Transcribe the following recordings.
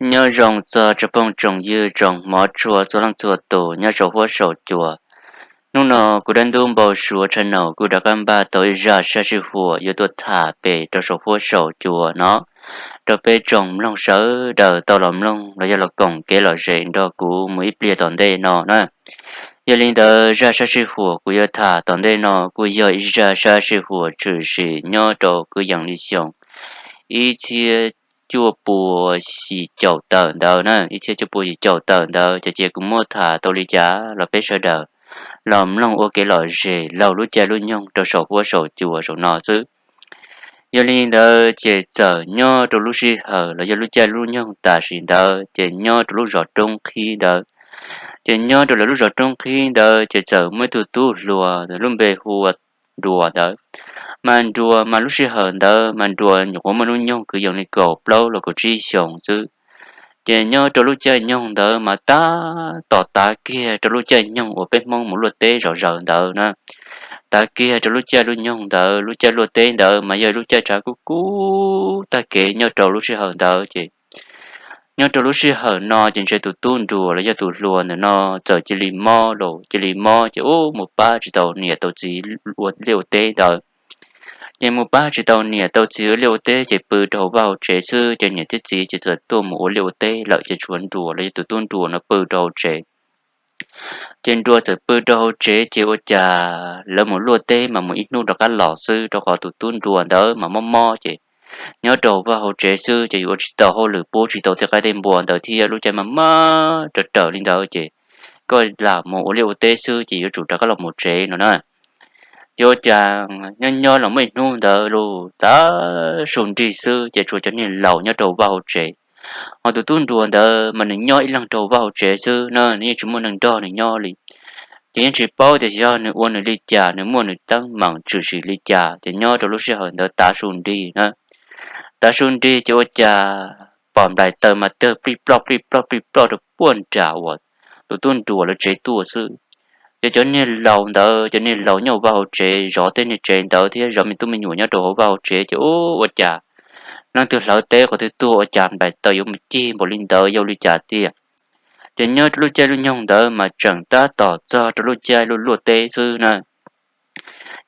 Nyob zoo txog tsoom phooj tsoom ywg tsoom hmov tshua txhua leej txhua tus nyob saum huab saum cua. Hnub no kuv dab ntub npau suav channel kuj rov qab npaj tau ib zaj sab sij huam yuav tuaj tham pem rau saum huab saum cua no rau peb tsoom mloog sawv daws tau los mloog los yog los koom kev lom zem nrog kuv mus ib pliag tom ntej no na. Yog li ntawd zaj sab sij huam kuv yuav tham tom ntej no kuj yog ib zaj sab sij huam tshwm sim nyob rau kwv yees li xyoo ib txhiab cuaj pua yim caum tawm ntawd na, ib txhiab cuaj pua yim caum tawm ntawd ces cia kuv muab tham tau li cas los peb sawv daws los mloog ua kev lom zem laug lub caij lub nyoog rau saum huab saum cua saum no xwb. Yog li ntawd ces txawm nyob rau lub sij hawm los yog lub caij lub nyoog tam sim ntawd ces nyob rau lub zos Roob Qhib ntawd. Ces nyob rau lawv lub zos Roob Qhib ntawd ces txawm muaj ib tug tub hluas lub npe hu ua Nruas ntawd. Mas Nruas mas lub sij hawm ntawd mas Nruas nyuam qhuav muaj hnub nyoog kwv yees li kaum plaub los kaum tsib xyoos xwb. Ces nyob rau lub caij nyoog ntawd mas tab tom tav kiag rau lub caij nyoog uas peb Hmoob mus luaj teb zom zaws ntawd na. Tav kiag rau lub caij lub nyoog ntawd, lub caij luaj teb ntawd mas yog lub caij tshav kub kub tag kev nyob rau lub sij hawm ntawd ces nyob rau lub sij hawm no ces ntshe tus tub Nruas los yog tus hluas ntawm no txawm cia li mob los cia li mob ces ub mus pab tsis tau niam tau txiv ua liaj ua teb ntawd. Ces mus pab tsis tau niam tau txiv ua liaj ua teb ces pw rau hauv vaj hauv tsev xwb ces niam thiab txiv ces txawm tuaj mus ua liaj ua teb lawm ces tshuav Nruas los yog tus tub Nruas no pw rau hauv tsev. Ces Nruas txawm pw rau hauv tsev ces ua cas lawv mus luaj teb mas mus ib hnub rov qab los xwb rau qhov tus tub Nruas ntawd mas mob mob ces nyob rau hauv vaj hauv tsev xwb ces yuav ua tsis tau hauj lwm pub tsis tau tej qaib tej npua ntawd thiab lub caij mas mas raws raws li ntawd ces koj lam mus ua liaj ua teb xwb ces yuav tsum rov qab los mus tsev no na. Ces ua cas nyob nyob los muaj ib hnub ntawd los tav su nrig xwb ces tshuav cov niag laus nyob rau vaj hauv tsev. Hos tus tub Nruas ntawd mas nws nyob ib leeg rau vaj hauv tsev xwb na, nws yeej tsis muaj neeg nrog nws nyob li. Ces yeej tsis paub tias yog nws ua nws li cas, nws muaj nws teeb meem tshwm sim li cas ces nyob rau lub sij hawm ntawd tav su nrig na. Tav su nrig ces ua cas pom nplaim taws mas tawg plij ploj plij ploj plij ploj rau puag nram uas tus tub Nruas lawv tsev tuaj xwb. Ces cov niag laus ntawd, cov niag laus nyob hauv vaj hauv tsev zov tej niag tsev ntawd thiab zov me tub me nyuam nyob rau hauv vaj hauv tsev ces ub ua cas leej twg hlawv teb qhov twg tuaj ua cas nplaim taws yuav mus cig npaum li ntawd yog li cas tiag. Ces nyob rau lub caij lub nyoog ntawd mas tseem tab tom txog rau lub caij luaj teb xwb na.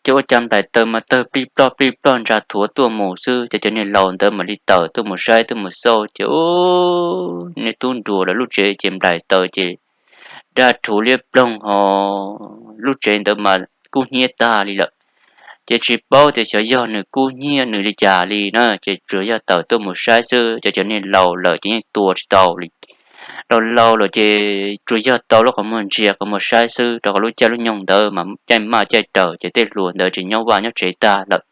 Ces ua cas nplaim taws mas tawg plij ploj plij ploj ntsa thuav tuaj mus xwb ces cov niag laus ntawd mam li tawm tuaj mus saib tuaj mus xauj ces ub, niag tub Nruas lawv lub tsev ces nplaim taws ces daj rhuv liab ploog hos lub tsev ntawd mas kub hnyiab tag li lawm. Ces tsis paub tias xyov yog nws kub hnyiab nws li cas li na ces tsuas yog tawm tuaj mus saib xwb ces cov niag laus lawm ces yeej tua tsis tau li. Laus laus lawm ces tsuas yog tau lub qhov muag ntsia qhov muag saib xwb rau qhov lub caij lub nyoog ntawd mas caij maj caij raws ces tej hluas ntawd tsis nyob vaj nyob tsev tag lawm.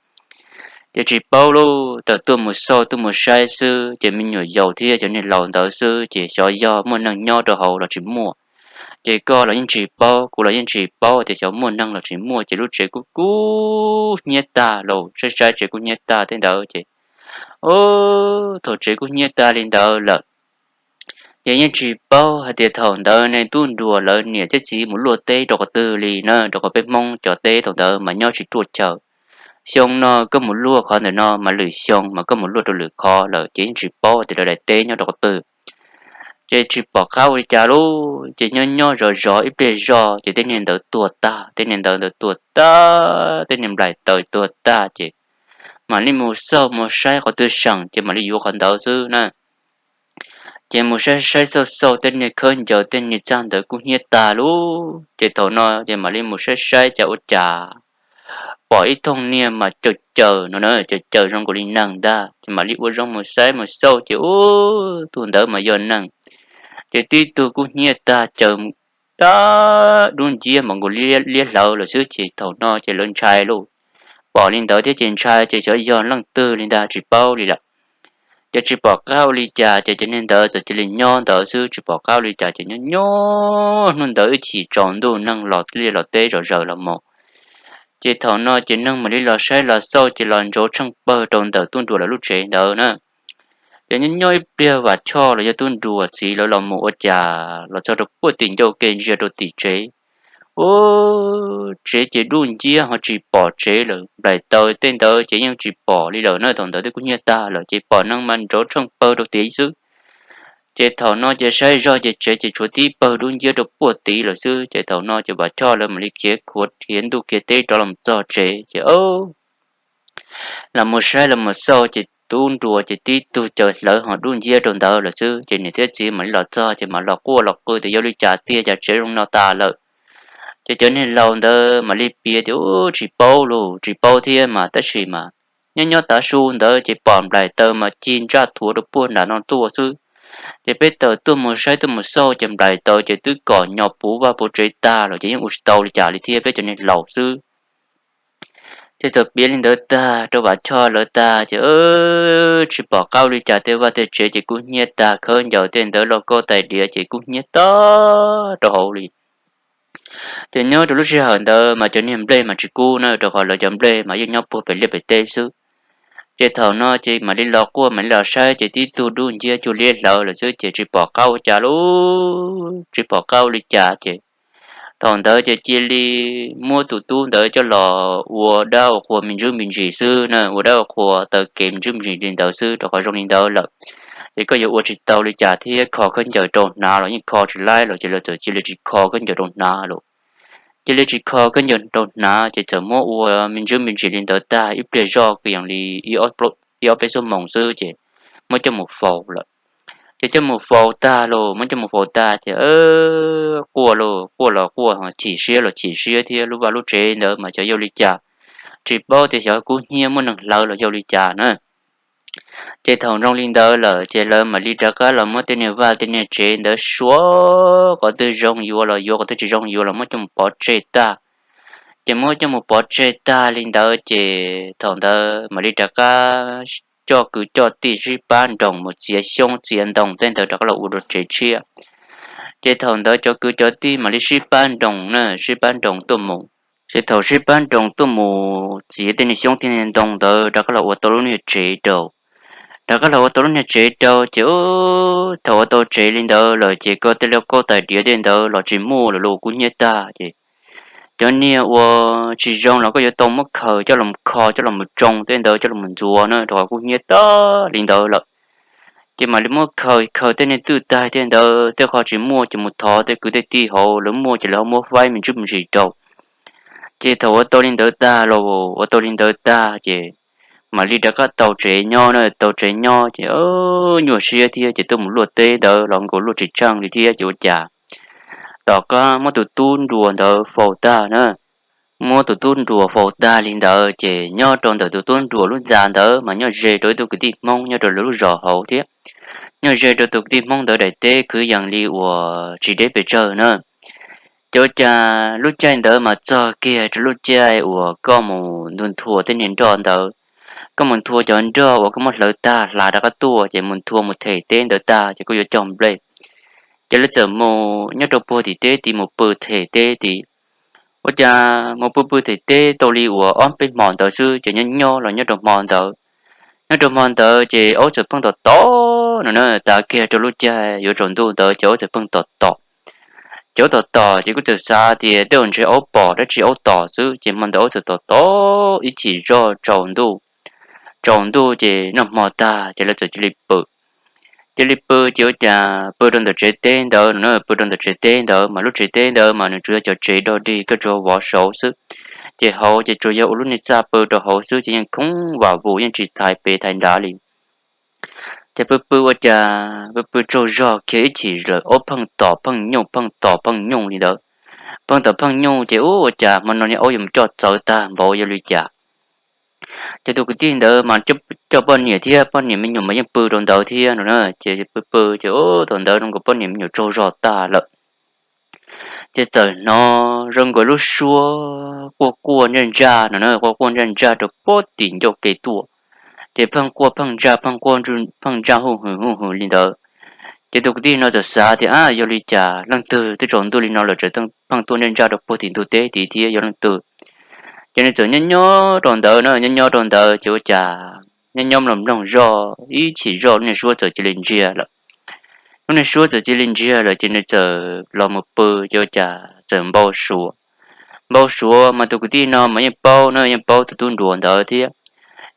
Ces tsis paub lub tawm tuaj mus xauj tuaj mus saib xwb ces me nyuam yaus thiab cov niag laus ntawd xwb ces xyov yog muaj neeg nyob rau hauv los tsis muaj. Ces koj los yeej tsis paub, kuv los yeej tsis paub tias xyov muaj neeg los tsis muaj ces lub tsev kub kub hnyiab tag los saib saib tsev kub hnyiab tag tej ntawd ces ub, thaum tsev kub hnyiab tag li ntawd lawm ces yeej tsis paub hais tias thaum ntawd niag tub Nruas lawv niam thiab txiv mus luaj teb rau qhov twg li na, rau qhov peb Hmoob cov teb thaum ntawd mas nyob tsis ruaj chaw. Xyoo no koj mus luaj qhov ntawm no mas lwm xyoo mas koj mus luaj rau lwm qhov lawm ces yeej tsis paub tias lawv daim teb nyob rau qhov twg. Ces tsis pom qab ua li cas lub ces nyob nyob zov zov ib pliag zog ces tej niag ntawd tuag tag, tej niag ntawd ntawd tuag tag, tej niag nplaim taws tuag tag ces mam li mus xauj mus saib qhov twg seem ces mam li yuav qhov ntawd xwb na. Ces mus saib saib xauj xauj tej niag khawb ncaws tej niag txaj ntawd kub hnyiab tag lub ces thaum no ces mam li mus saib saib cas ua cas pom ib thooj niag mas caws caws no na, caws caws zoo nkaus li neeg ntag ces mam li ua zoo mus saib mus xauj ces ub, tus ntawd mas yog neeg. Ces tib tug kub hnyiab tag caws tag dub nciab npaum nkaus liab hlawv lawm xwb ces thaum no ces lawv ntshai lauj. Pom li ntawd thiab ces ntshai ces xyov yog leej twg li ntag tsis paub li lawm. Ces tsis pom qab ua li cas ces cov niag ntawd txawm cia li nyob ntawd xwb tsis pom qab ua li cas ces nyob nyob hnub ntawd ib chim tsaus ntuj neeg los liaj los teb zom zaws los mus. Ces thaum no ces neeg mam li los saib los xauj ces los ntsauv tsheej pawg rau ntawm tub Nruas lawv lub tsev ntawd na. Ces nyob nyob ib pliag vam choj los yog tub Nruas txiv lawv los mus ua cas los txog rau puag tim ncauj ke ntsia rau tim tsev. Ub, tsev ces dub nciab ho tsis pom tsev lawm, nplaim taws tej ntawd ces yeej tsis pom li lawm na, thaum ntawd twb kub hnyiab tag lawm ces pom neeg mas ntsauv tsheej pawg rau tim xwb. Ces thaum no ces saib zoj ces tsev ces tshuav tib pawg dub nciab rau puag tid lawm xwb. Ces thaum no ces Vam Choj lawv mam li khiav khuav khiav ntuj khiav teb rov los txog tsev ces los mus saib los mus xauj ces tub nruas ces tib tug caws hlawv ho dub nciab rau ntawd lawm xwb. Ces niam thiab txiv mam li los txog ces mam los quaj los qw tias yog li cas tiag cas tsev zoo no tas lawm. Ces cov niag laus ntawd mam li piav tias, Ub, tsis paub los tsis paub thiab mas tab sis mas nyob nyob tav su ntawd ces pom nplaim taws mas cig ntsaj thuav rau puag nram no tuaj xwb. Ces peb tawm tuaj mus saib tuaj mus xauj ces nplaim taws ces twb kom nyo puv vaj puv tsev tag los ces yeej ua tsis tau li cas li thiab peb cov niag laus xwb. Ces txawm piav li ntawd tag rau Vam Choj lawv tag ces tsis pom qab ua li cas, tej vaj tej tsev ces kub hnyiab tag, khaub ncaws tej ntawd lauj kaub tais diav ces kub hnyiab tag rau hauv li. Ces nyob rau lub sij hawm ntawd mas cov niag nplej mas tsis kub na, rau qhov lawv cov nplej mas yeej nyob puag pem liaj pem teb xwb. Ces thaum no ces mam li los quaj mam li los saib ces tib tug dub nciab cuag liab hlawv lawm xwb ces tsis pom qab ua cas lauj, tsis pom qab ua li cas ces thaum ntawd ces cia li muab tus tub ntawd coj los ua dab ua qhua me ntsuj me ntsis xwb na, ua dab ua qhua taw kev me ntsuj me ntsis li ntawd xwb rau qhov zoo li ntawd lawm ces koj yuav ua tsis tau li cas thiab, kho khaub ncaws rau hnav los yeej kho tsis laib los ces lawv txawm cia li tsis kho khaub ncaws rau hnav lawm. Cia li tsis kho khaub ncaws rau hnav ces txawm muab ua me ntsuj me ntsis li ntawd tag ib pliag zoj kwv yees li ib ob peb xuab moos xwb ces muab coj mus faus lawm. Ces coj mus faus tag los muab coj mus faus tag ces quaj los quaj los quaj, chim siab los chim siab thiab, lub vaj lub tsev ntawd mas xyov yog li cas, tsis paub tias xyov kub hnyiab muaj neeg hlawv los yog li cas na. Ces thaum zoo li ntawd lawm ces lawv mam li rov qab los muab tej niag vaj tej niag tsev ntawd suav, qhov twg zoo yuav los yuav, qhov twg tsis zoo yuav los muab coj mus pov tseg tag. Ces muab coj mus pov tseg tag li ntawd ces thaum ntawd mam li rov qab coj kwv coj tij sib pab nroos mus txiav xyoob txiav ntoo tej ntawd rov qab los ua rau tsev tshiab. Ces thaum ntawd cov kwv cov tij mam li sib pab nroos na, sib pab nroos tuaj mus. Ces thaum sib pab nroos tuaj mus txiav tej niag xyoob tej niag ntoo ntawd rov qab los ua tau lub niag tsev rau. Rov qab los ua tau lub niag tsev rau ces thaum ua tau tsev li ntawd lawm ces koj tej lauj kaub tais diav tej ntawd los tsis muaj lawm los kub hnyiab tag ces cov niag uas tsis zoo los koj yuav tau muab khaws coj los kho coj los tsoo tej ntawd coj los ntxuav na rau qhov kub hnyiab tag li ntawd lawm. Ces mam li muab khaws khaws tej niag twj taig tej ntawd tej qhov tsis muaj ces mus thov tej kwv tej tij hauv lawv muaj ces lawv ho muab faib me ntsuj me ntsis rau. Ces thaum ua tau li ntawd tag los ua tau li ntawd tag ces mam li rov qab tau tsev nyob na, tau tsev nyob ces nyuaj siab thiab ces tuaj mus luaj teb ntawd los nkaus luaj tsis tsheej li thiab ces ua cas tom qab muab tus tub nruas ntawd faus tag na. Muab tus tub nruas faus tag li ntawd ces nyob rau ntawm tus tub nruas lub ntxa ntawd mas nyob ze rau ib tug kwv tij Hmoob nyob rau lawv lub zos hauv thiab. Nyob ze rau tus kwv tij Hmoob ntawd daim teb kwv yees li uas tsis deb pes tsawg na. Ces ua cas lub caij ntawd mas txog kiag rau lub caij uas koj mus ntu nthua tej niag nroj ntawd, koj mus nthua cov nroj uas koj muab hlawv tag hla rov qab tuaj ces mus nthua mus them teb ntawd tag ces koj yuav cog nplej. Ces lawv txawm mus nyob rau puag tim teb tid mus pw them teb tid. Ua cas mus pw pw them teb tau li uas ob peb hmo ntawd xwb ces nyob nyob los nyob rau hmo ntawd, nyob rau hmo ntawd ces aub txawm pheej tom tom no na, tas kiag rau lub caij yuav tsaus ntuj ntawd ces aub txawm pheej tom tom. Ces aub tom tom ces kuj txawm xav tias tej zaum ntshe aub pom dab tsi aub tom xwb ces hmo ntawd aub txawm tom tom ib chim zoj tsaus ntuj. Tsaus ntuj ces noj hmo tag ces lawv txawm cia li pw. Cia li pw ces ua cas pw rau ntawm tsev teb ntawd no na, pw rau ntawm tsev teb ntawd mas lub tsev teb ntawd mas nws tsuas yog cov tsev dog dig koj tsuas vov saud xwb. Ces hauv ces tsuas yog ua lub niag txaj pw rau hauv xwb ces yeej khoob vam vus yeej tsis thaiv pem thaiv nrad li. Ces pw pw ua cas pw pw tsaug zog kiag ib chim lawm aub pheej tom pheej nyuj pheej tom pheej nyuj li ntawd. Pheej tom pheej nyuj ces ua cas hmo no niag aub yuav mus coj txawv tag npaum yog li cas. Ces tus kwv tij ntawd mas coj poj niam thiab poj niam me nyuam mas yeej pw rau ntawd thiab no na, ces pw pw ces thaum ntawd zoo nkaus poj niam me nyuam tsaug zog tag lawm. Ces txawm hnov zoo nkaus lub suab quaj quaj ntsaj ntsaj no na, quaj quaj ntsaj ntsaj rau puag tim ncauj ke tuaj. Ces pheej quaj pheej ntsaj pheej quaj pheej ntsaj huj hwm huj hwm li ntawd. Ces tus kwv tij no txawm xav tias, Ab, yog li cas leej twg twb tsaus ntuj li no lawm tseem pheej tuaj ntsaj ntsaj rau puag tim ntug teb tid thiab yog leej twg? Ces nws txawm nyob nyob rau ntawd na, nyob nyob rau ntawd ces ua cas nyob nyob mloog mloog zoj ib chim zoj lub niag suab txawm cia li ntsiag lawm. Lub niag suab txawm cia li ntsiag lawm ces nws txawm los mus pw ces ua cas txawm npau suav. Npau suav mas tus kwv tij no mas yeej paub na, yeej paub tus tub nruas ntawd thiab.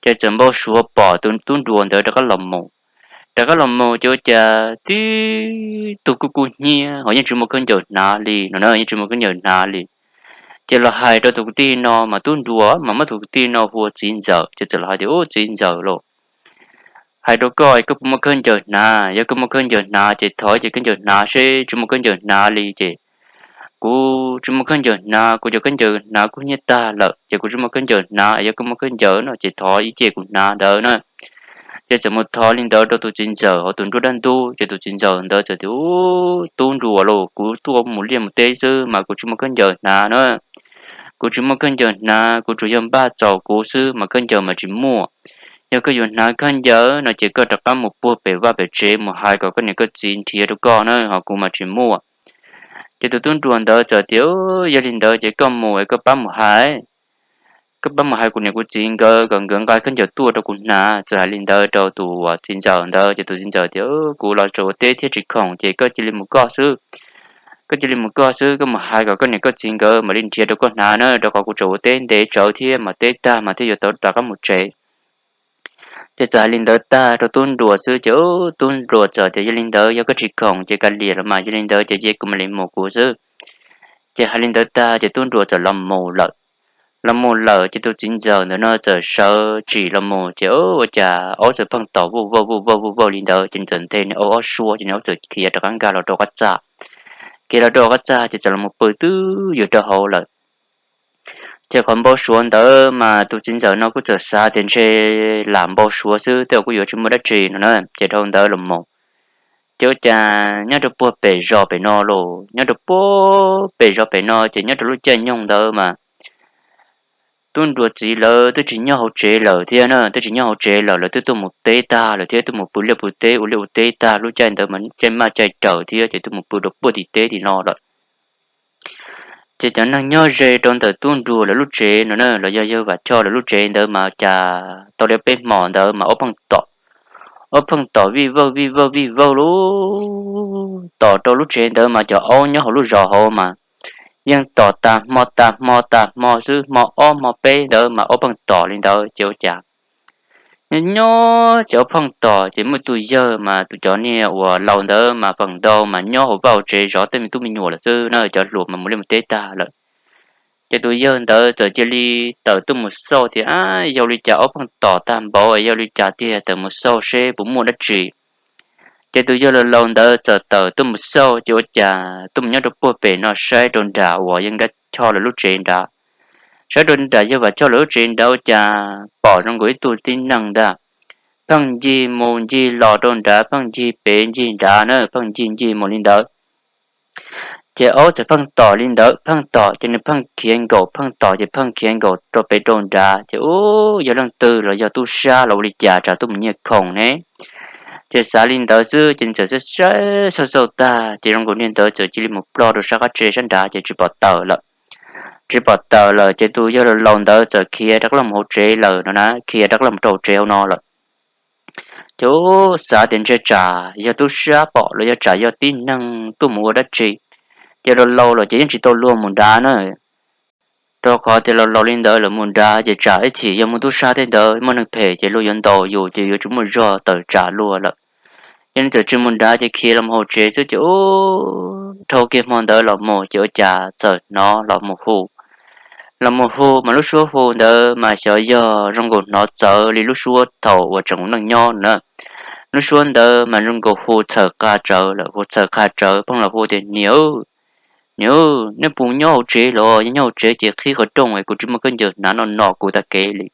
Ces txawm npau suav pom tus tub nruas ntawd rov qab los mus. Rov qab los mus ces ua cas tib tug kuj kub hnyiab ho yeej tsis muaj khaub ncaws hnav li no na, yeej tsis muaj khaub ncaws hnav li. Ces los hais rau tus kwv tij no mas tub nruas mas muab tus kwv tij no hu ua txiv ntxawm, ces txawm los hais tias, Ub, txiv ntxawm lauj, hais rau koj, koj puas muaj khaub ncaws hnav? Yog koj muaj khaub ncaws hnav ces thov ib ce khaub ncaws hnav seb, tsis muaj khaub ncaws hnav li ces kuv tsis muaj khaub ncaws hnav, kuv cov khaub ncaws hnav kub hnyiab tag lawm ces kuv tsis muaj khaub ncaws hnav. Yog koj muaj khaub ncaws no ces thov ib ce kuv hnav ntawd na. Ces txawm mus thov li ntawd rau tus txiv ntxawm hauv tus nruab dab ntub, ces tus txiv ntxawm ntawd txawm tias, Ub, tub nruas lauj, kuv tuaj mus liaj mus teb xwb mas kuv tsis muaj khaub ncaws hnav na. Kuv tsis muaj khaub ncaws hnav, kuv tsuas yog npaj txaus kuv xwb mas khaub ncaws mas tsis muaj. Yog koj yuav hnav khaub ncaws no ces koj rov qab mus puag pem vaj pem tsev mus hais kom koj niam koj txiv nrhiav rau koj na, ho kuv mas tsis muaj. Ces tus tub nruas ntawd txawm tias, Yog li ntawd ces koj mus es koj pab mus hais, koj pab mus hais kuv niam kuv txiv nkawd kom nkawd nqa khaub ncaws tuaj rau kuv hnav. Txawm hais li ntawd rau tus txiv ntxawm ntawd, ces tus txiv ntxawm tias, Kuv los tseem ua teb thiab tsis khoom ces koj cia li mus koj xwb. Koj cia li mus koj xwb, koj mus hais kom koj niam koj txiv nkawd mam li nrhiav rau koj hnav na, rau qhov kuv tseem ua teb ntev tsawv thiab, mas teb tag mas thiaj yuav tau rov qab mus tsev. Ces txawm hais li ntawd tag rau tub nruas xwb ces tub nruas txawm tias, Yog li ntawd yog koj tsis khoom ces kav liam los mas, yog li ntawd ces cia kuv mam li mus kuv xwb. Ces hais li ntawd tag ces tub nruas txawm los mus lawm. Los mus lawm ces tus txiv ntxawm ntawm no txawm sawv tsees los mus ces ua cas aub txawm pheej tom vuj vauj vuj vauj vuj vauj li ntawd, ces nws txawm nthe nws aub ob suab ces nws aub txawm khiav rov qab nkag los rau qab txaj. Khiav los rau qab txaj ces txawm los mus pw twb ywm rau hauv lawm. Ces qhov npau suav ntawd mas tus txiv ntxawm no kuj txawm xav tias ntshe lam npau suav xwb, tej zaum kuj yuav tsis muaj dab tsi no na, ces dhau ntawd los mus ces ua cas nyob rau puag pem zos pem no los, nyob rau puag pem zos pem no ces nyob rau lub caij nyoog ntawd mas tub nruas txiv lawv twb tsis nyob hauv tsev lawm thiab na, twb tsis nyob hauv tsev lawm, lawv twb tuaj mus teb tag lawm thiab, tuaj mus pw liaj pw teb, ua liaj ua teb tag lub caij ntawd mas caij maj caij raws thiab ces tuaj mus pw rau puag tim teb tim no lawm. Ces cov neeg nyob ze rau ntawm tub nruas lawv lub tsev no na, los yog yawg Vam Choj lawv lub tsev ntawd mas cas tau li peb hmo ntawd mas aub pheej tom, aub pheej tom vij vawj vij vawj vij vawj lub tom rau lub tsev ntawd mas cov aub nyob hauv lub zos hauv mas yeej tom tas hmo tas hmo tas hmo xwb, hmo ob hmo peb ntawd mas aub pheej tom li ntawd ces ua cas nyob nyob ces aub pheej tom ces muaj tus yawg mas tus cov niag uas laus ntawd mas feem ntau mas nyob hauv vaj hauv tsev zov tej me tub me nyuam lawm xwb na, cov hluas mas mus liaj mus teb tag lawm. Ces tus yawg ntawd txawm cia li tawm tuaj mus xauj tias, Ab, yog li cas aub pheej tom tag npaum, yog li cas tiag, tawm mus xauj seb puas muaj dab tsi. Ces tus yawg laus laus ntawd txawm tawm tuaj mus xauj ces ua cas tuaj mus nyob rau puag pem no saib rau nram uas yawg Vam Choj lawv lub tsev nrad. Saib rau nram yawg Vam Choj lawv lub tsev nrad ua cas pom zoo nkaus ib tug tib neeg ntag, pheej ncig mus ncig los rau nrad, pheej ncig pem ncig nrad na, pheej ncig ncig mus li ntawd. Ces aub txawm pheej tom li ntawd, pheej tom ces nws pheej khiav nkaum, pheej tom ces pheej khiav nkaum rau pem rau nrad ces, Ub, yog leej twg los yog tub sab los ua li cas tsam tuaj mus nyiag khoom ne? Ces xav li ntawd xwb ces nws txawm saib saib xauj xauj tag ces zoo nkaus niag ntawd txawm cia li mus ploj rau sab qab tsev sab nrad ces tsis pom tawm lawm. Tsis pom tawm lawm ces tus yawg laus laus ntawd txawm khiav rov qab los hauv tsev lawm no na, khiav rov qab los rau hauv tsev hauv no lawm. Ces xav tias ntshe tsam yog tub sab pom los yog tsam yog tib neeg tuaj mus ua dab tsi, ces laus laus lawm ces yeej tsis tau luag mus nrad na. Rau qhov tias laus laus li ntawd lawm mus nrad ces tsam ib chim yog muaj tub sab tej ntawd muaj neeg phem ces luag yuav ntaus yus ces yuav tsis muaj zog tawm tsam luag lawm. Ces nws txawm tsis mus nrad ces khiav los hauv tsev xwb ces ub, dhau kiag hmo ntawd los mus ces ua cas txawm hnov los mus hu. Los mus hu mas lub suab hu ntawd mas xyov yog zoo nkaus hnov txawv li lub suab thaum uas tseem ua neej nyob no na. Lub suab ntawd mas zoo nkaus hu txhawm qas tsawv lawm, hu txhawm qas tsawv, pheej los hu tias, Niam, niam, nej puas nyob hauv tsev los? Yog nyob hauv tsev ces qhib qhov rooj es kuv tsis muaj khaub ncaws hnav no no kuv tag kev li.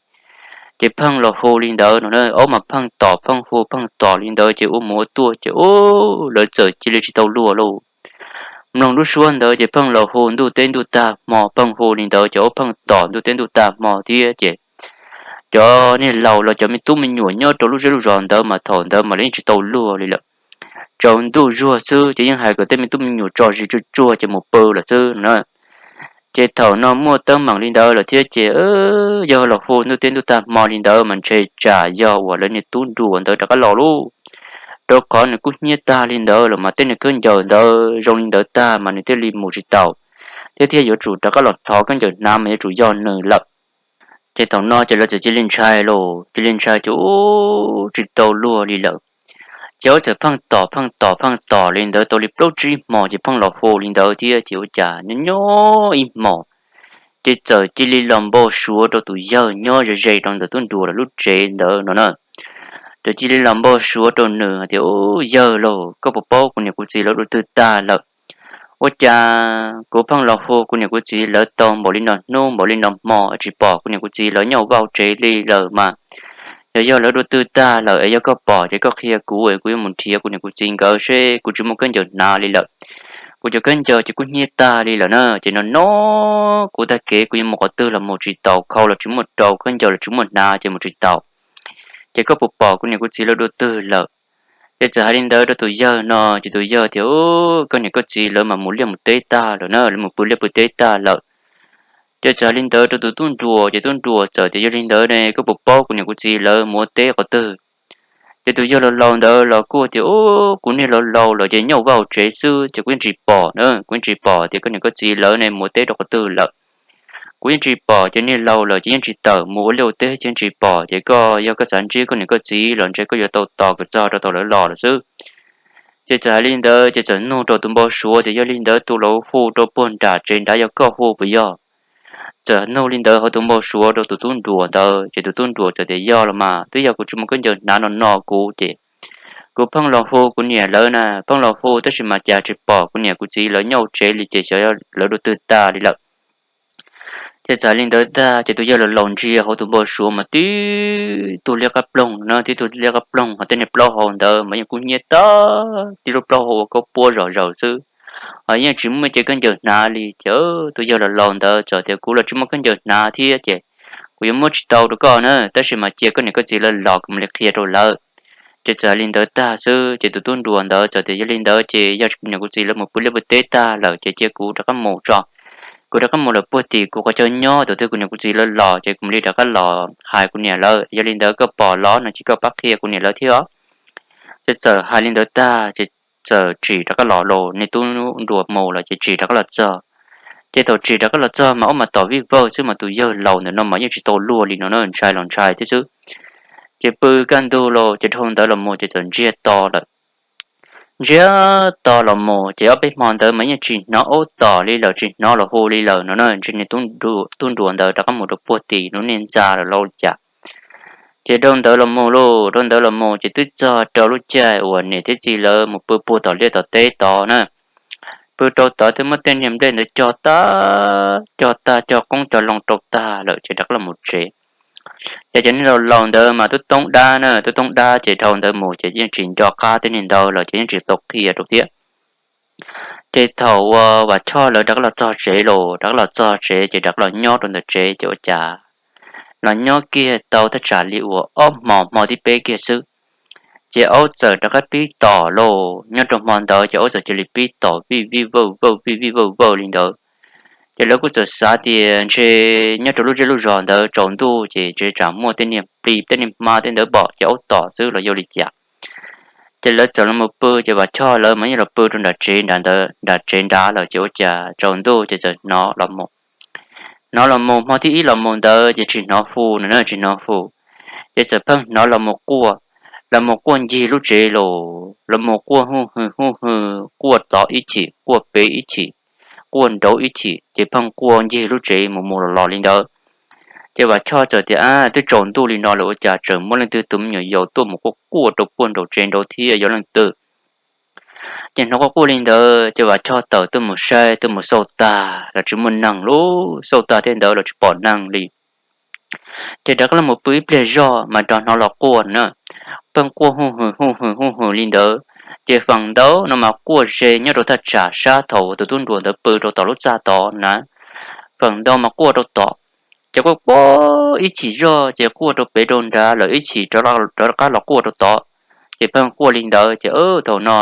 Ces pheej los hu li ntawd no na, aub mas pheej tom pheej hu pheej tom li ntawd ces ua mus ua tuaj ces ub, lawv txawm cia li tsis tau luag lauj. Mloog lub suab ntawd ces pheej los hu ntuj teb ntuj tag hmo, pheej hu li ntawd ces aub pheej tom ntuj teb ntuj tag hmo thiab ces cov niag laus los cov me tub me nyuam nyob rau lub zej lub zos ntawd mas thaum ntawd mas lawv yeej tsis tau luag li lawm. Tsaus ntuj zuag xwb ces yeej hais kom tej me tub me nyuam tso zis tsuag tsuag ces mus pw lawm xwb no na. Ces thaum no muaj teeb meem li ntawd lawm thiab ces yog los hu ntuj teb ntuj tag hmo li ntawd mas ntshe tsam yog uas lawv niag tub nruas ntawd rov qab los lauj. Rau qhov nws kub hnyiab tag li ntawd los mas tej niag khaub ncaws ntawd zoo li ntawd tag mas nws thiaj li mus tsis tau, thiab thiaj yuav tsum rov qab los thov khaub ncaws hnav mas yuav tsum yog nws lawm. Ces thaum no ces lawv txawm cia li ntshai lauj, cia li ntshai ces ub, tsis tau luag li lawm. Ces aub txawm pheej tom pheej tom pheej tom li ntawd tau li plaub tsib hmos ces pheej los hu li ntawd thiab ces ua cas nyob nyob ib hmos ces txawm cia li los npau suav rau tus yawg nyob ze ze rau ntawm tub nruas lawv lub tsev ntawd no na. Txawm cia li los npau suav rau nws hais tias, Ub, yawg lauj, koj puas paub kuv niam kuv txiv lawv dua twg tag lawm? Ua cas kuv pheej los hu kuv niam kuv txiv lawv tau npaum li no hnub npaum li no hmo tsis pom kuv niam kuv txiv lawv nyob hauv vaj tsev li lawm mas? Yog yog lawv dua twg tag lawm es yog koj pom ces koj qhia kuv es kuv yuav mus nrhiav kuv niam kuv txiv nkawd seb, kuv tsis muaj khaub ncaws hnav li lawm. Kuv cov khaub ncaws ces kuj hnyiab tag li lawm na, ces no no kuv tag kev kuv yuav mus qhov twg los mus tsis taus, khau los tsis muaj rau, khaub ncaws los tsis muaj hnav ces mus tsis taus. Ces koj puas pom kuv niam kuv txiv lawv dua twg lawm? Ces txawm hais li ntawd rau tus yawg no ces tus yawg tias, Koj niam koj txiv lawv mas mus liaj mus teb tag lawm na, lawv mus pw liaj pw teb tag lawm. Ces txawm hais li ntawd rau tus tub nruas ces tub nruas txawm tias, Yog li ntawd ne koj puas paub kuv niam kuv txiv lawv mus ua teb qhov twg? Ces tus yawg laus laus ntawd los kuj tias, Ub, kuv niag laus laus lawm ces nyob hauv vaj hauv tsev xwb ces kuv yeej tsis pom na, kuv yeej tsis pom tias koj niam koj txiv lawv ne mus ua teb rau qhov twg lawm. Kuv yeej tsis pom, ces niag laus lawm ces yeej tsis tawm mus ua liaj ua teb ces yeej tsis pom, ces koj yog koj xav ntsib koj niam koj txiv los ntshe koj yuav tau tos kom txog rau thaum lawv los lawm xwb. Ces txawm hais li ntawd ces txawm nug rau tus npau suav tias, Yog li ntawd tus laus hu rau puag nram tsev nrad yog koj hu puas yog? Txawm nug li ntawd hauv tus npau suav rau tus tub nruas ntawd ces tus tub nruas txawm tias, Yog los mas, twb yog kuv tsis muaj khaub ncaws hnav no no kuv ces kuv pheej los hu kuv niam lawv na, pheej los hu tab sis mas cas tsis pom kuv niam kuv txiv lawv nyob hauv tsev li ces xyov lawv dua twg tag li lawm. Ces txawm li ntawd tag ces tus yawg laus laus ntsia hauv tus npau suav mas tib tug liab qab ploog na, tib tug liab qab ploog, ho tej niag plaub hau ntawd mas yeej kub hnyiab tag, tib lub plaub hau ua kaub puab zom zaws xwb, ho yeej tsis muaj cev khaub ncaws hnav li. Ces tus yawg laus laus ntawd txawm tias, Kuv los tsis muaj khaub ncaws hnav thiab ces kuv yuav muab tsis tau rau koj na, tab sis mas cia koj niam koj txiv lawv los kuv mam li qhia rau lawv. Ces txawm li ntawd tag xwb ces tus tub nruas ntawd txawm tias, Yog li ntawd ces yog kuv niam kuv txiv lawv mus pw liaj pw teb tag lawm ces cia kuv rov qab mus tso. Kuv rov qab mus lawm puag tim kuv qhov chaw nyob, thaum twg kuv niam kuv txiv lawv los ces kuv mam li rov qab los hais kuv niam lawv. Yog li ntawd koj pom los no ces koj pab qhia kuv niam lawv thiab os. Ces txawm hais li ntawd tag ces txawm tsim rov qab los los, niag tub nruas mus lawm ces tsim rov qab los txog. Ces thaum tsim rov qab los txog mas ub mas tom vij vawj xwb mas tus yawg laus ntawm no mas yeej tsis tau luag li no na, ntshai los ntshai thiab xwb. Ces pw kaj ntug los ces dhau ntawd los mus ces txawm ntsiag to lawm. Ntsiag to los mus ces ob peb hmo ntawd mas yeej tsis hnov aub tom li lawm, tsis hnov los hu li lawm no na, ntshe niag tub nruas ntawd rov qab mus rau puag tim lub niag ntxa lawm lauj li cas. Ces dhau ntawd los mus lauj, dhau ntawd los mus ces twb txog rau lub caij uas niam thiab txiv lawv mus pw puag tom liaj tom teb tod na. Pw rau tod twb muab tej niag nplej ntawd cog tag, cog tag cog qoob cog loo rau tag lawm ces rov qab los mus tsev. Ces cov niag laus laus ntawd mas tub toob dab na, tub toob dab ces dhau ntawd mus ces yeej tsis nco qab tej niag ntawd lawm ces yeej tsis tau qhia rau thiab. Ces thaum uas Vam Choj lawv rov qab los txog tsev los, rov qab los txog tsev ces rov qab los nyob rau ntawm tsev ces ua cas los nyob kiag tau thaj tsam li uas ob hmo, hmo thib peb kiag xwb, ces aub txawm rov qab pib tom lauj. Nyob rau hmo ntawd ces aub txawm cia li pib tom vij vij vawj vawj vij vij vawj vawj li ntawd. Ces lawv kuj txawm xav tias ntshe nyob rau lub zej lub zos ntawd tsaus ntuj ces ntshe tsam muaj tej niag plis tej niag hma tej ntawd pom ces aub tom xwb los yog li cas. Ces lawv txawm los mus pw ces Vam Choj lawv mas yeej los pw rau nram tsev nrad ntawd, nram tsev nrad lawm ces ua cas tsaus ntuj ces txawm hnov los mus. Hnov los mus, hmo thib ib los mus ntawd ces tsis hnov hu no na, tsis hnov hu. Ces txawm pheej hnov los mus quaj, los mus quaj ncig lub tsev los, los mus quaj huj hw huj hw, quaj tod ib chim, quaj pem ib chim, quaj nraud ib chim, ces pheej quaj ncig lub tsev mus mus los los li ntawd. Ces Vam Choj txawm tias, Ab, twb tsaus ntuj li no lawm ua cas tseem muaj leej twg tus me nyuam yaus tuaj mus quaj quaj rau puag nraum tsev nraud thiab, yog leej twg? Ces hnov quaj quaj li ntawd ces Vam Choj tawm tuaj mus saib, tuaj mus xauj tag los tsis muaj neeg lauj, xauj tag thiab ntawd los tsis pom neeg li. Ces rov qab los mus pw ib pliag zog mas rov hnov los quaj na, pheej quaj huj hw huj hw huj hw li ntawd. Ces feem ntau no mas quaj ze nyob rau thaj tsam sab thaum tus tub nruas ntawd pw rau tom lub txaj tod na. Feem ntau mas quaj rau tom, ces quaj quaj ib chim zog ces quaj rau pem rau nrad lawm ib chim rov qab los quaj rau tod, ces pheej quaj li ntawd ces thaum no,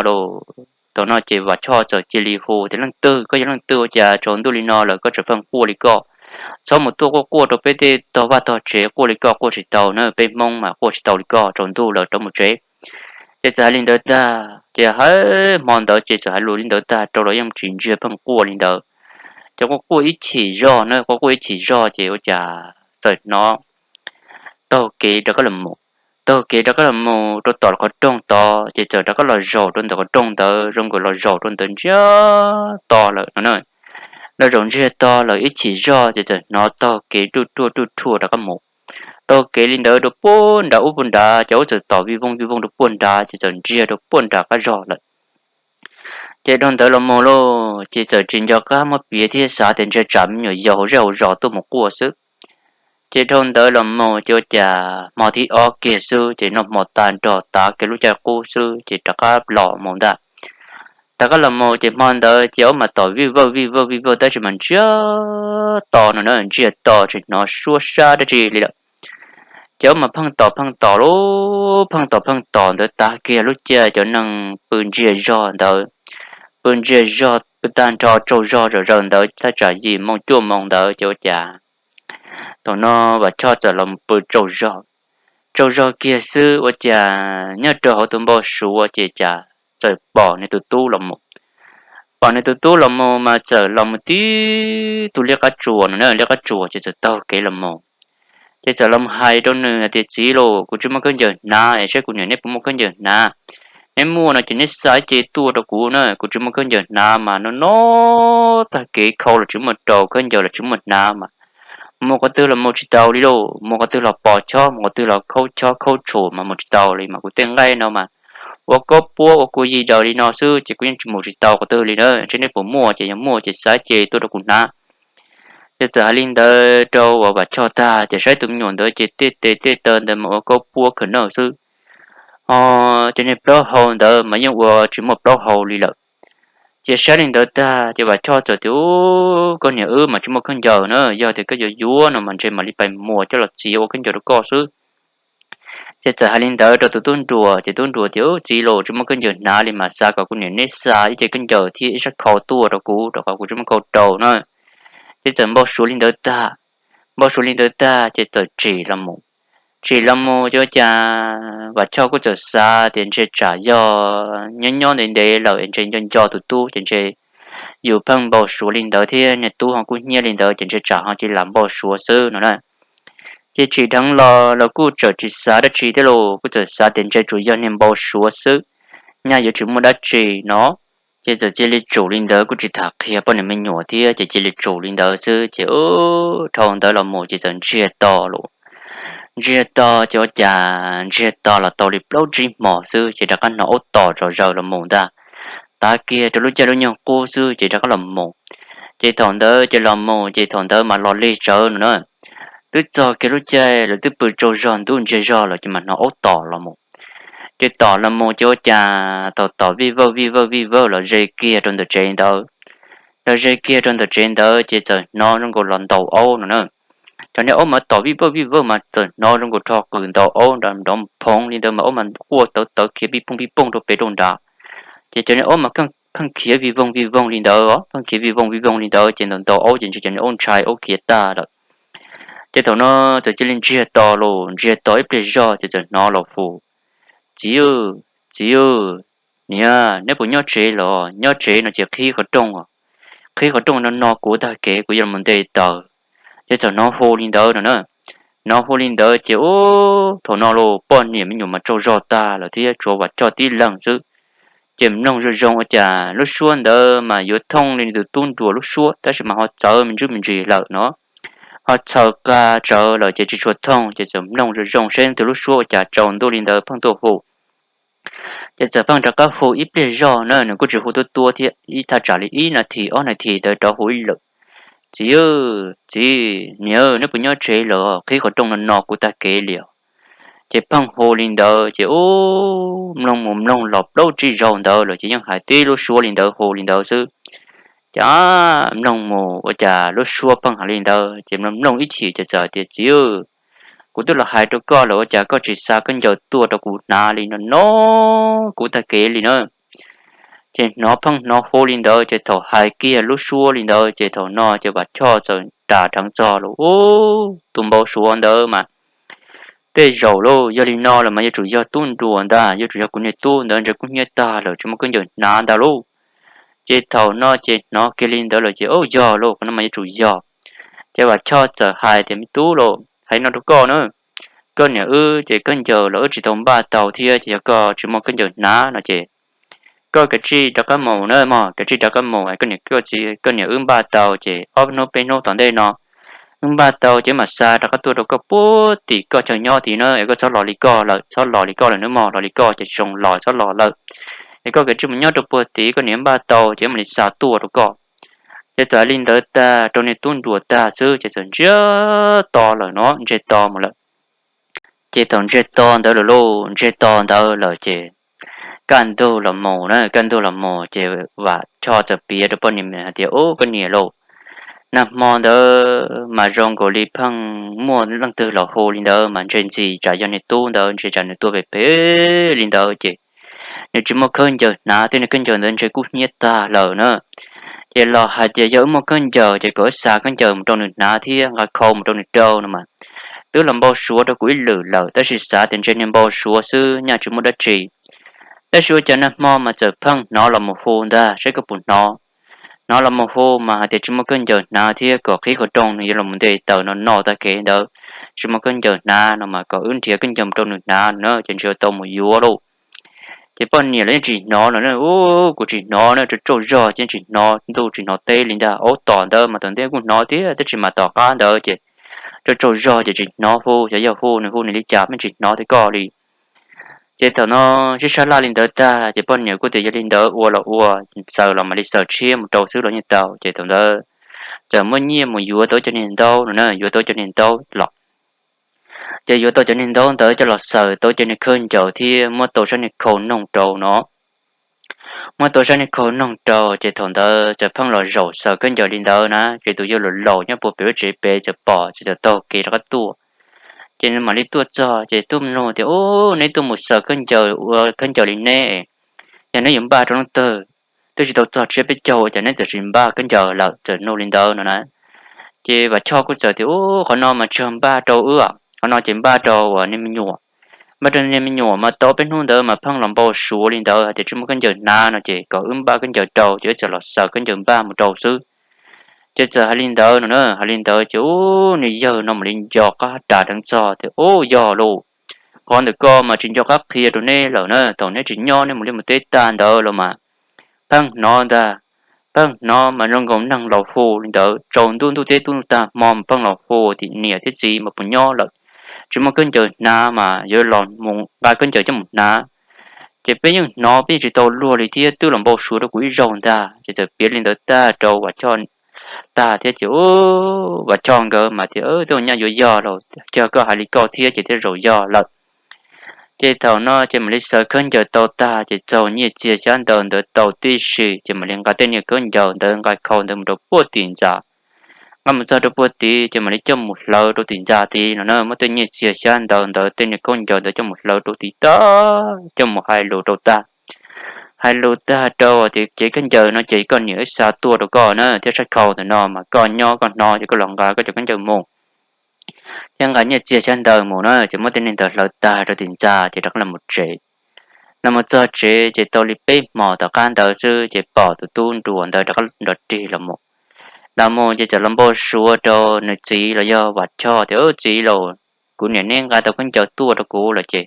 thaum no ces Vam Choj txawm cia li hu tias, Leej twg, koj yog leej twg ua cas tsaus ntuj li no lawm koj tseem pheej quaj li koj? Txhob mus tuaj quaj quaj rau peb tej tog vaj tog tsev, quaj li koj quaj tsis tau na, peb Hmoob mas quaj tsis tau li koj, tsaus ntuj lawm rov mus tsev. Ces txawm hais li ntawd tag ces hais hmo ntawd ces txawm hais lus li ntawd tag rau los yeej tsis ntsiag, pheej quaj li ntawd. Ces quaj quaj ib chim zog na, quaj quaj ib chim zog ces ua cas txawm hnov taug kev rov qab los mus, taug kev rov qab los mus rau tom qhov rooj tod ces txawm rov qab los zaum rau ntawm qhov rooj ntawd zoo nkaus los zaum rau ntawd ntsiag to lawm no na. Los zaum ntsiag to lawm ib chim zog ces txawm hnov taug kev ruj ruaj ruj ruaj rov qab mus. Taug kev li ntawd rau puag nram ub puag nrad ces ub txawm tom vij vooj vij vooj rau puag nrad ces txawm ntsiag rau puag nram qab zog lawm. Ces dhau ntawd los mus lauj ces txawm tsis nco qab muab piav thiab xav tias ntshe tsam me nyuam yaus hauv zej hauv zos tuaj mus quaj xwb. Ces dhau ntawd los mus ces ua cas hmo thib ob kiag xwb ces noj hmo tag nrog tav kiag lub caij qub xwb ces rov qab los mus ntag. Rov qab los mus ces hmo ntawd ces ub mas tom vij vawj vij vawj vij vawj tab sis mas ntsiag to no na, ntsiag to tsis hnov suab sab dab tsi li lawm. Ces ub mas pheej tom pheej tom lub pheej tom pheej tom ntawd tav kiag lub caij cov neeg pw ntsiag zog ntawd, pw ntsiag zog pw tag nrho tsaug zog zom zaws ntawd thaj tsam yim moo cuaj moo ntawd ces ua cas thaum no Vam Choj txawm los pw tsaug zog. Tsaug zog kiag xwb ua cas nyob rau hauv tus npau suav ces cas txawm pom nws tus tub los mus. Pom nws tus tub los mus mas txawm los mus tib tug liab qab tsuas no na, liab qab tsuas ces txawm taug kev los mus. Ces txawm los hais rau nws hais tias, Txiv lauj, kuv tsis muaj khaub ncaws hnav es saib kuv niam neb puas muaj khaub ncaws hnav. Neb muaj no ces neb xa ib ce tuaj rau kuv na, kuv tsis muaj khaub ncaws hnav mas no no tag kev khau los tsis muaj rau, khaub ncaws los tsis muaj hnav mas mus qhov twg los mus tsis tau li lauj, mus qhov twg los pos chob, mus qhov twg los khaub chob khaub tshum mas mus tsis tau li mas kuv tej nqaij no mas ua kaub puab ua kua yig daws li no xwb ces kuv yeej tsis mus tsis tau qhov twg li na. Saib neb puas muaj, ces yog muaj ces xa ib ce tuaj rau kuv hnav. Ces txawm hais li ntawd rau uas Vam Choj tag ces saib tus me nyuam ntawd ces tej tes tej taw ntawd mas ua kaub puab khawm nawj xwb, ho cov niag plaub hau ntawd mas yeej ua tsis muaj plaub hau li lawm. Ces saib li ntawd tag ces Vam Choj txawm tias, Ub, koj niam wb mas tsis muaj khaub ncaws na, yog tias koj yuav yuav no mas ntshe mam li pais muas coj los txiav ua khaub ncaws rau koj xwb. Ces txawm hais li ntawd rau tus tub nruas ces tub nruas tias, Ub, txiv lauj, tsis muaj khaub ncaws hnav li mas xa kom kuv niam neb xa ib ce khaub ncaws thiab ib sab khau tuaj rau kuv rau qhov kuv tsis muaj khau rau na. Ces txawm npau suav li ntawd tag, npau suav li ntawd tag ces txawm tsim los mus. Tsim los mus ces ua cas Vam Choj kuj txawm xav tias ntshe tsam yog nyob nyob ntev ntev lawm es ntshe nco nco tus tub ces ntshe yus pheej npau suav li ntawd thiab niag tub ho kub hnyiab li ntawd ces ntshe tsam ho cia li lam npau suav xwb no na. Ces tsim dheev los los kuj txawm tsis xav dab tsi thiab los kuj txawm xav tias ntshe tsuas yog niag npau suav xwb, nyaj yuav tsis muaj dab tsi no. Ces txawm cia li tsum li ntawd kuj tsis tham qhia poj niam me nyuam thiab ces cia li tsum li ntawd xwb ces ub dhau ntawd los mus ces txawm ntsiag to los. Ntsiag to ces ua cas ntsiag to los tau li plaub tsib hmos xwb ces rov qab hnov aub tom zom zaws los mus ntag. Tav kiag rau lub caij lub nyoog qub xwb ces rov qab los mus. Ces thaum ntawd ces los mus ces thaum ntawd mas los lig tsawv no na. Twb txog kiag lub caij lawv twb pw tsaug zog ntub ntsiag zog lawm ces mas hnov aub tom los mus. Ces tom los mus ces ua cas thaum tom vij vawj vij vawj vij vawj los ze kiag rau ntawm tsev ntawd. Los ze kiag rau ntawm tsev ntawd ces txawm hnov zoo nkaus los ntaus aub no na. Cov niag aub mas tom vij vawj vij vawj mas txawm hnov zoo nkaus rho qws ntaus aub nrov nrov phoov li ntawd mas aub mas quaj tawv tawv khiav pij pooj pij pooj rau pem rau nrad. Ces cov niag aub mas pheej khiav vij voog vij voog li ntawd os, pheej khiav vij voog vij voog li ntawd ces ntaus ntaus aub ces ntshe cov niag aub ntshai aub khiav tag lawm. Ces thaum no txawm cia li ntsiag to los, ntsiag to ib pliag zog ces txawm hnov los hu, Txiv, txiv, niam, neb puas nyob tsev los? Nyob tsev no ces qhib qhov rooj, qhib qhov rooj no no kuv tag kev kuv yuav los nte taws. Ces txawm hnov hu li ntawd no na. Hnov hu li ntawd ces ub thaum no los poj niam me nyuam mas tsaug zog tag lawm thiab tshuav Vam Choj tib leeg xwb. Ces mloog zoo zoo ua cas lub suab ntawd mas yuav thooj li nws tus tub nruas lub suab tab sis mas ho txawv me ntsis me ntsis lawm no, ho txhaws qa tsawv lawm ces tsis tshua thooj ces txawm mloog zoo zoo saib nws tus lub suab ua cas tsaus ntuj li ntawd pheej tuaj hu. Ces txawm pheej rov qab hu ib pliag zog na, nws kuj tsis hu tuab tuab thiab, ib thaj tsam li ib nas this ob nas this ntawd rov hu ib lwm, Txiv, txiv, niam, neb puas nyob tsev los? Qhib qhov rooj no no kuv tag kev li os. Ces pheej hu li ntawd ces ub mloog mus mloog los plaub tsib zaug ntawd lawm ces yeej hais tib lub suab li ntawd hu li ntawd xwb. Ces mloog mus ua cas lub suab pheej hais li ntawd ces mloog mloog ib chim ces txawm tias, Txiv, kuv twb los hais rau koj lawm ua cas koj tsis xa khaub ncaws tuaj rau kuv hnav li no no kuv tag kev li na. Ces hnov pheej hnov hu li ntawd ces thaum hais kiag lub suab li ntawd ces thaum no ces Vam Choj txawm ras dheev txog los, Ub, tus npau suav ntawd mas tej zaum lauj, yog li no lawm mas yuav tsum yog tub nruas ntag, yuav tsum yog kuv niag tub ntawd ntshe kub hnyiab tag lawm tsis muaj khaub ncaws hnav ntag lauj. Ces thaum no ces hnov kiag li ntawd lawm ces, Ub, yog lauj, qhov no mas yuav tsum yog. Ces Vam Choj txawm hais tias, Me tub lauj, hais no rau koj na, koj niam wb ces khaub ncaws los wb tsis tau npaj tau thiab, ces yog koj tsis muaj khaub ncaws hnav no ces koj kav tsij rov qab mus na mog, kav tsij rov qab mus, koj niam koj txiv koj niam wb npaj tau ces ob hnub peb hnub tom ntej no wb npaj tau ces mam xa rov qab tuaj rau koj puag tim koj chaw nyob tid na, es koj txhob los li koj lawm, txhob los li koj lawm nawb mog, los li koj ces tsis zoo los, txhob los lawm. Es koj kav tsij mus nyob rau puag tid, koj niam npaj tau ces mam li xa tuaj rau koj. Ces txawm li ntawd tag rau niag tub nruas tag xwb ces txawm ntsiag to lawm no, ntsiag to mus lawm. Ces thaum ntsiag to ntawd lawm lauj, ntsiag to ntawd lawm ces kaj ntug los mus na, kaj ntug los mus ces Vam Choj txawm piav rau poj niam hais tias, Ub, koj niam lauj, nag hmo ntawd mas zoo nkaus li pheej muaj leej twg los hu li ntawd mas ntshe ntxim tsam yog niag tub ntawd, ntshe tsam nws tuaj phem phem li ntawd ces nws tsis muaj khaub ncaws hnav, tej niag khaub ncaws ntawd ntshe kub hnyiab tag lawm na. Ces los hais tias yog wb muaj khaub ncaws ces kom wb xa khaub ncaws mus rau nws hnav thiab nqa khau mus rau nws rau no mas twb los npau suav rau kuv ib lwm lawm, tab sis xav tias ntshe niag npau suav xwb, nyaj tsis muaj dab tsi. Tab sis ua cas nag hmo mas txawm pheej hnov los mus hu ntag, saib koj puas hnov. Hnov los mus hu mas hais tias tsis muaj khaub ncaws hnav thiab kom qhib qhov rooj, nws yuav los ntes taws no no tag kev ntawd, tsis muaj khaub ncaws hnav no mas kom wb nrhiav khaub ncaws mus rau nws hnav no na, ces ntshe yuav tau mus yuav lauj. Ces poj niam los yeej tsis hnov no na, ub, kuv tsis hnov na, tsaug tsaug zog ces tsis hnov ntuj tsis hnov teb li ntag. Aub, tom ntawd mas tom ntej kuj hnov thiab, tab sis mas tom qab ntawd ces tsaug tsaug zog ces tsis hnov hu, xyov yog hu nws hu nws li cas mas tsis hnov thiab koj li. Ces thaum no sib sab laj li ntawd tag ces poj niam kuj tias yog li ntawd ua los ua, xaws los mam li xaws tshiab mus rau xwb los yeej tau. Ces thaum ntawd txawm muab nyiaj mus yuav tau cov niag ntaub no na, yuav tau cov niag ntaub los. Ces yuav tau cov niag ntaub ntawd coj los xaws tau cov niag khaub ncaws thiab muab tau sab niag khau noog rau no. Muab tau sab niag khau noog rau ces thaum ntawd txawm pheej los zaum xaws khaub ncaws li ntawd na, ces tus yawg laus laus nyob puag pem lub tsev pem txawm pom ces txawm taug kev rov qab tuaj. Ces nws mam li tuaj txog ces tuaj nug tias, Ub, neb tuaj mus xaws khaub ncaws ua khaub ncaws li neb, yog neb yuav npaj rau leej twg? Twb tsis tau txog tsiab peb caug ua cas neb txawm tsis npaj khaub ncaws lawm? Txawm nug li ntawd no na. Ces Vam Choj kuj txawm tias, Ub, qhov no mas tsis yog npaj rau wb, qhov no ces npaj rau uas niag me nyuam. Npaj rau niag me nyuam mas tau peb hnub ntawd mas pheej los npau suav li ntawd hais tias tsis muaj khaub ncaws hnav no ces kom wb npaj khaub ncaws rau ces wb txawm los xaws khaub ncaws npaj mus rau xwb. Ces txawm hais li ntawd no na, hais li ntawd ces ub, niag yawg no mam li nco qab ras dheev txog tias, Ub, yog lauj, qhov ntawm ko mas tsis nco qab qhia rau neb lawm na, thaum neb tsis nyob neb mus liaj mus teb tag ntawd los mas pheej hnov ntag, pheej hnov mas zoo nkaus neeg los hu li ntawd, tsaus ntuj ntuj teb tub ntuj tag hmo mas pheej los hu tias niam thiab txiv mas puas nyob lawm, tsis muaj khaub ncaws hnav mas yuav los mus nqa khaub ncaws coj mus hnav. Ces peb yeej hnov peb yeej tsis tau luag li thiab, twb los npau suav rau kuv ib zaug ntag. Ces txawm piav li ntawd tag rau Vam Choj tag thiab ces ub, Vam Choj nkawd mas tias, Tej nyaj yuav yog los, yog koj hais li koj thiab ces thiaj zaum yog lawm. Ces thaum no ces mam li xaws khaub ncaws tau tag ces txaug nyiaj txiag xyab ntawv ntawd tau tib si ces mam li nqa tej niag khaub ncaws ntawd nqa khau ntawd mus rau puag tim ntxa. Nqa mus txog rau puag tid ces mam li coj mus hlawv rau tim ntxa tid no na, muab tej nyiaj txiag xyab ntawv ntawd tej niag khaub ncaws ntawd coj mus hlawv rau tid tag, coj mus hais lus rau tag. Hais lus tag rau tias, Cev khaub ncaws no ces koj niam wb xa tuaj rau koj na, thiab sab khau ntawm no mas koj nyob koj hnov ces koj los nqa koj cov khaub ncaws mus thiab nqa nyiaj txiag xyab ntawv mus na. Ces muab tej neeg ntawd hlawv tag rau tim ntxa ces rov qab los mus tsev. Los mus txog tsev ces tau li peb hmos tom qab ntawd xwb ces pom tus tub nruas ntawd rov qab nrov rig los mus. Los mus ces txawm los npau suav rau nws txiv los yog Vam Choj tias, Txiv lauj, kuv niam neb nqa tau khaub ncaws tuaj rau kuv lawm ces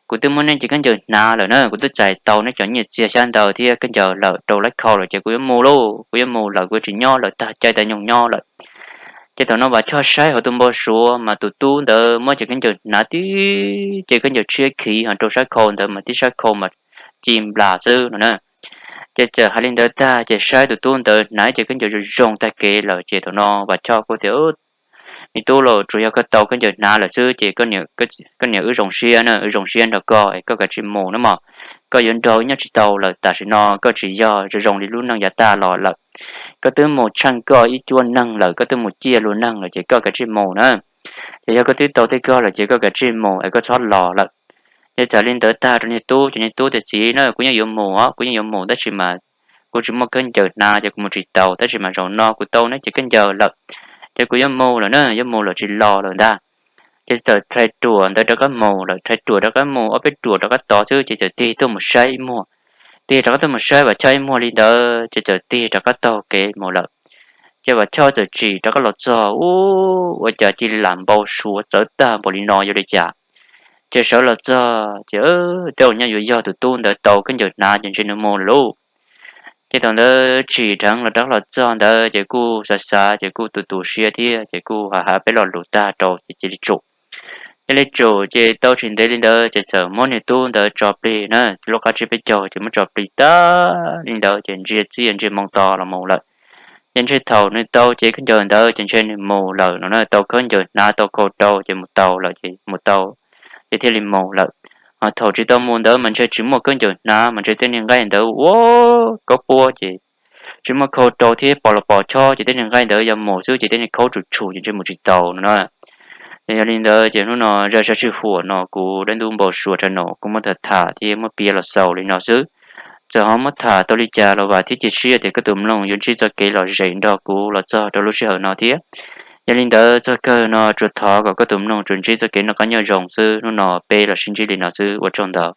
kuv twb muab neb cev khaub ncaws hnav lawm na, kuv twb txais tau neb cov nyiaj txiag xyab ntawv thiab khaub ncaws lawm rau lawv khau lawm ces kuv yuav mus lauj, kuv yuav mus lawm, kuv tsis nyob lawm, tag caij tag nyoog nyob lawm. Ces thaum no Vam Choj saib hauv tus npau suav mas tus tub ntawd muab cev khaub ncaws hnav tib cev khaub ncaws tshiab khiv ho rau sab khau ntawd mas tib sab khau mas ci nplas xwb no na. Ces txawm hais li ntawd tag ces saib tus tub ntawd hnav cev khaub ncaws zoo zoo tag kev lawm ces thaum no Vam Choj kuj tias, Me tub lauj, tsuas yog koj tau khaub ncaws hnav lawm xwb ces koj niam wb zoo siab na, wb zoo siab nrog koj es koj kav tsij mus na mog. Koj yuav nrog wb nyob tsis tau lawm, tam sim no koj tsis yog zoo zoo li lub neej yav tag los lawm. Koj twb mus tsheej koj ib cuab neeg lawm, koj twb mus ciaj luag neeg lawm ces koj kav tsij mus na. Ces yog koj twb tau tej koj lawm ces koj kav tsij mus es koj txhob los lawm. Ces txawm li ntawd tag rau niag tub ces niag tub tias, Txiv na, kuv yeej yuav mus os, kuv yeej yuav mus tab sis mas kuv tsis muaj khaub ncaws hnav ces kuv mus tsis tau, tab sis mas zaum no kuv tau neb cev khaub ncaws lawm ces kuv yuav mus lawm na, yuav mus lawm tsis los lawm ntag. Ces txawm rhais ruam ntawd rov qab mus lawm, rhais ruam rov qab mus ob peb ruam rov qab tod xwb ces txawm tig tuaj mus saib ib muag. Tig rov qab tuaj mus saib Vam Choj ib muag li ntawd ces txawm tig rov qab taug kev mus lawm. Ces Vam Choj txawm tsim rov qab los txog, ub, ua cas cia li lam npau suav txawv tag npaum li no yog li cas. Ces sawv los txog ces twb ua nyob yuav yog tus tub ntawd tau khaub ncaws hnav ces ntshe nws mus lawm lauj. Ces thaum ntawd tsim dheev los rov qab los txog ntawd ces kuj xav xav ces kuj tu tu siab thiab ces kuj hais hais peb lo lus tag rau ces cia li tsum. Cia li tsum ces tau tsis ntev li ntawd ces txawm muab niag tub ntawd tso plig na, lub qab tsib peb caug ces muab tso plig tag li ntawd ces ntsia txiaj ntsia moo tos los mus lawm. Ces ntshe thaum nws tau ces khaub ncaws ntawd ces ntshe nws mus lawm no na, tau khaub ncaws hnav tau khau rau ces mus tau lawm ces mus tau, ces thiaj li mus lawm. Ho thaum tsis tau mus ntawd mas ntshe tsis muaj khaub ncaws hnav mas ntshe tej niag nqaij ntawd ua kaub puab ces tsis muaj khau rau thiab pos los pos chob ces tej niag nqaij ntawd yog mus xwb ces tej niag khaub tshum tshum ces ntshe mus tsis tau no na. Ces yog li ntawd ces hnub no zaj sab sij huam no kuv dab ntub npau suav tha no kuv muab tham tham thiab muab piav los xaus li no xwb. Txawm ho muab tham tau li cas los vam thiab cia siab tias koj tus mloog yuav ntsib txoj kev lom zem nrog kuv los txog rau lub sij hawm no thiab. Yog li ntawd txog kawg no tsuas thov kom koj tus mloog tsuas ntsib txoj kev noj qab nyob zoo xwb. Hnub no peb los sib ntsib li no xwb, ua tsaug ntau.